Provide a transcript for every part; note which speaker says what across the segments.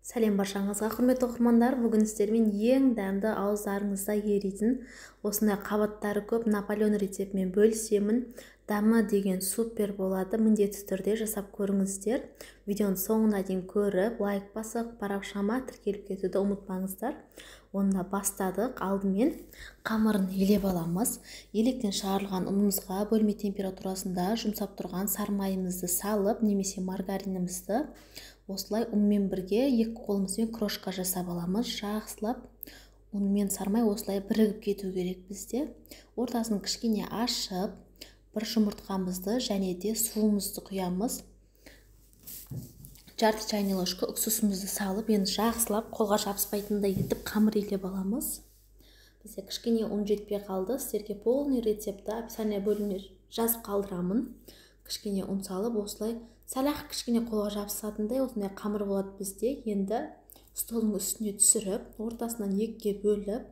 Speaker 1: Сәлем баршаңызға, құрметті оқырмандар! Бүгін сіздермен ең дәмді, ауыздарыңызда еритін, осындай қабаттары көп Наполеон рецептімен бөлісемін. Дәмі деген супер болады, міндетті түрде жасап көріңіздер. Видеоның соңына дейін көріп, лайк басып, парақшама тіркеліп кетуді ұмытпаңыздар. Онда бастадық. Алдымен қамырын елеп аламыз. Електен шығарылған ұнымызға бөлме температурасында жұмсап тұрған сармайымызды салып, немесе маргаринімізді осылай ұнмен бірге екі қолымызбен крошка жасап аламыз. Жақсылап ұн мен сармай осылай бірігіп кету керек бізде. Ортасын кішкене ашып, бір жұмыртқамызды және де суымызды құямыз. Жарты чайный ложка уксусымызды салып, енді жақсылап қолға жабыспайтындай етіп қамыр илеп аламыз. Бізде кішкене ұн жетпей қалды. Сіздерге полный рецептті описание бөліміне жазып қалдырамын. Кішкене ұн салып, осылай сәл-ақ кішкене қолға жабысатындай осындай қамыр болады бізде. Енді столдың үстіне түсіріп, ортасынан екіге бөліп,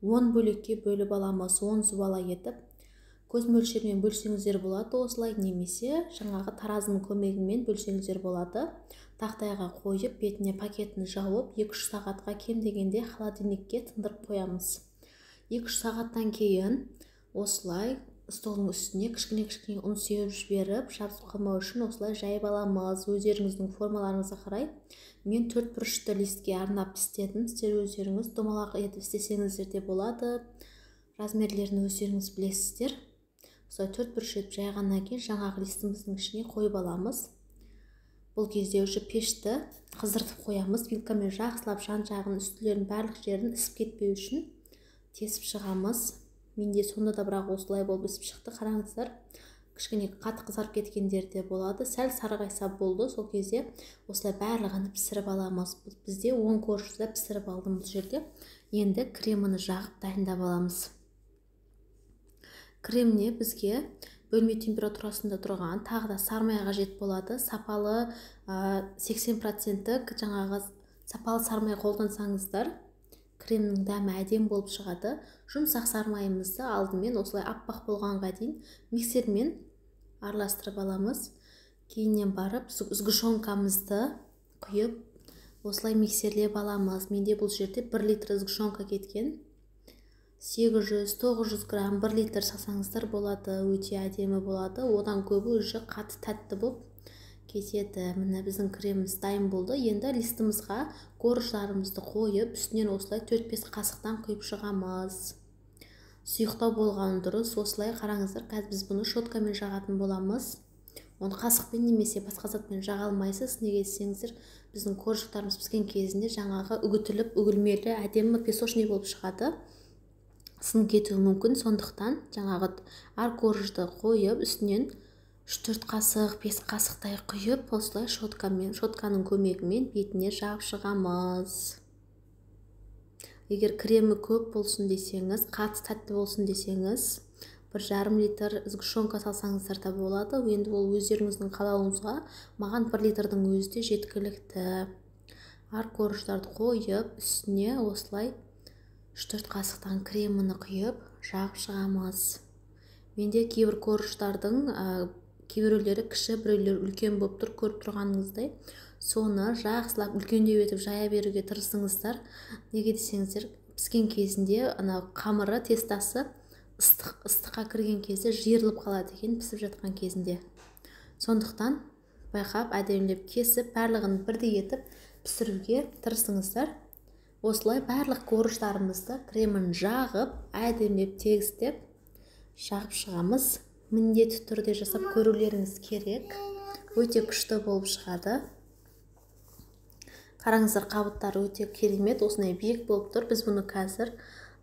Speaker 1: 10 бөлекке бөліп аламыз, 10 зубала етіп. Көз мөлшерімен бөлсеңіздер болады осылай, немесе жаңағы таразының көмегімен бөлсеңіздер болады. Тақтайға қойып, бетіне пакетін жауып, 2-3 сағатқа кем дегенде холодильникке тындырып қоямыз. 2-3 сағаттан кейін осылай столдың үстіне кішкене-кішкене ұн сеуіп жіберіп, жабысып қалмау үшін осылай жайып аламыз. Өздеріңіздің формаларыңызға қарай. Мен төрт бұрышты листке арнап істедім. Сіздер өздеріңіз домалақ етіп істесеңіздер де болады. Размерлерін өздеріңіз білесіздер. Осылай төрт бұрыш етіп жайғаннан кейін жаңағы листіміздің ішіне қойып аламыз. Бұл кезде уже пешті қыздыртып қоямыз. Вилкамен жақсылап жан-жағын, үстілерін, барлық жерін ісіп кетпеу үшін тесіп шығамыз. Менде сонда да бірақ осылай болып ісіп шықты. Қараңыздар, кішкене қатты қызарып кеткендер де болады. Сәл сарғайса болды. Сол кезде осылай барлығын пісіріп аламыз. Бізде 10 коржды пісіріп алдым бұл жерде. Енді кремini жағып дайындап аламыз. Креміне бізге бөлме температурасында тұрған тағы да сармай қажет болады. Сапалы 80% жаңағы сапалы сармай қолдансаңыздар, кремнің дәмі әдемі болып шығады. Жұмсақ сармайымызды алдымен осылай аппақ болғанға дейін миксермен араластырып аламыз. Кейіннен барып сгущенкамызды құйып, осылай миксерлеп аламыз. Менде бұл жерде 1 литр сгущенка кеткен. 800-900 грамм, 1 литр салсаңыздар болады, өте әдемі болады. Одан көбі уже қатты тәтті болып кетеді. Міне, біздің креміміз дайын болды. Енді листімізға корждарымызды қойып, үстінен осылай 4-5 қасықтан құйып шығамыз. Сұйықтау болғаны дұрыс. Осылай қараңыздар, қазір біз бұны щеткамен жағатын боламыз. Оны қасықпен немесе басқа затпен жаға алмайсыз. Неге десеңіздер, біздің коржиктарымыз піскен кезінде жаңағы үгітіліп, үгілмелі, әдемі песочный болып шығады. Сынып кетуі мүмкін. Сондықтан жаңағы әр коржды қойып, үстінен 3-4 қасық, 5 қасықтай құйып, осылай щеткамен, щетканың көмегімен бетіне жағып шығамыз. Егер кремі көп болсын десеңіз, қатты тәтті болсын десеңіз, 1,5 литр сгущенка салсаңыздар да болады. Енді ол өздеріңіздің қалауыңызға. Маған 1 литрдің өзі де жеткілікті. Әр корждарды қойып, үстіне осылай 3-4 қасықтан кремini құйып, жағып шығамыз. Менде кейбір корждардың кейбіреулері кіші, біреулері үлкен болып тұр, көріп тұрғаныңыздай. Соны жақсылап үлкендеу етіп жая беруге тырысыңыздар. Неге десеңіздер, піскен кезінде ана қамыры, тестасы ыстыққа кірген кезде жиырылып қалады екен пісіп жатқан кезінде. Сондықтан байқап, әдемілеп кесіп, барлығын бірдей етіп пісіруге тырысыңыздар. Осылай барлық корждарымызды кремін жағып, әдемілеп тегістеп жағып шығамыз. Міндетті түрде жасап көрулеріңіз керек. Өте күшті болып шығады. Қараңыздар, қабаттары өте керемет, осындай биік болып тұр. Біз бұны қазір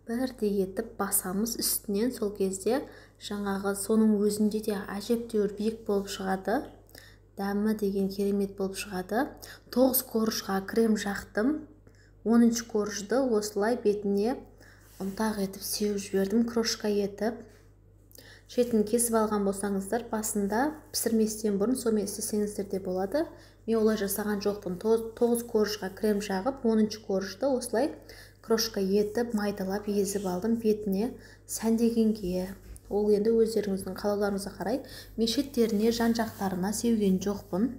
Speaker 1: бірдей етіп басамыз үстінен. Сол кезде жаңағы соның өзінде де әжептәуір биік болып шығады. Дәмі деген керемет болып шығады. 9 коржға крем жақтым. 10 коржды осылай бетіне ұнтақ етіп сеуіп жібердім, крошка етіп. Шетін кесіп алған болсаңыздар, басында пісірместен бұрын сонымен істесеңіздер де болады. Мен олай жасаған жоқпын. 9 коржға крем жағып, 10 коржды осылай крошка етіп, майдалап езіп алдым бетіне сәндегенге. Ол енді өздеріңіздің қалауларыңызға қарай. Мен шеттеріне, жан-жақтарына сеуген жоқпын.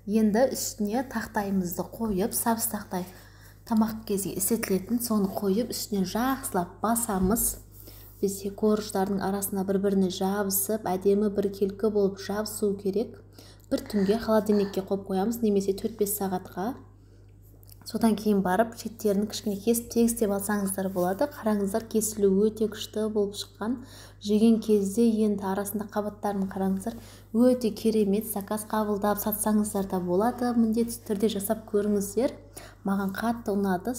Speaker 1: Енді үстіне тақтайымызды қойып, сабыз тақтай тамақ кезге істетілетін, соны қойып, үстінен жақсылап басамыз. Бізде корждардың арасына бір-біріне жабысып, әдемі біркелкі болып жабысу керек. Бір түнге холодильникке қойып қоямыз, немесе 4-5 сағатқа. Содан кейін барып шеттерін кішкене кесіп тегістеп алсаңыздар болады. Қараңыздар, кесілу өте күшті болып шыққан. Жеген кезде енді арасында қабаттарын қараңыздар, өте керемет. Заказ қабылдап сатсаңыздар да болады. Міндетті түрде жасап көріңіздер. Маған қатты ұнады.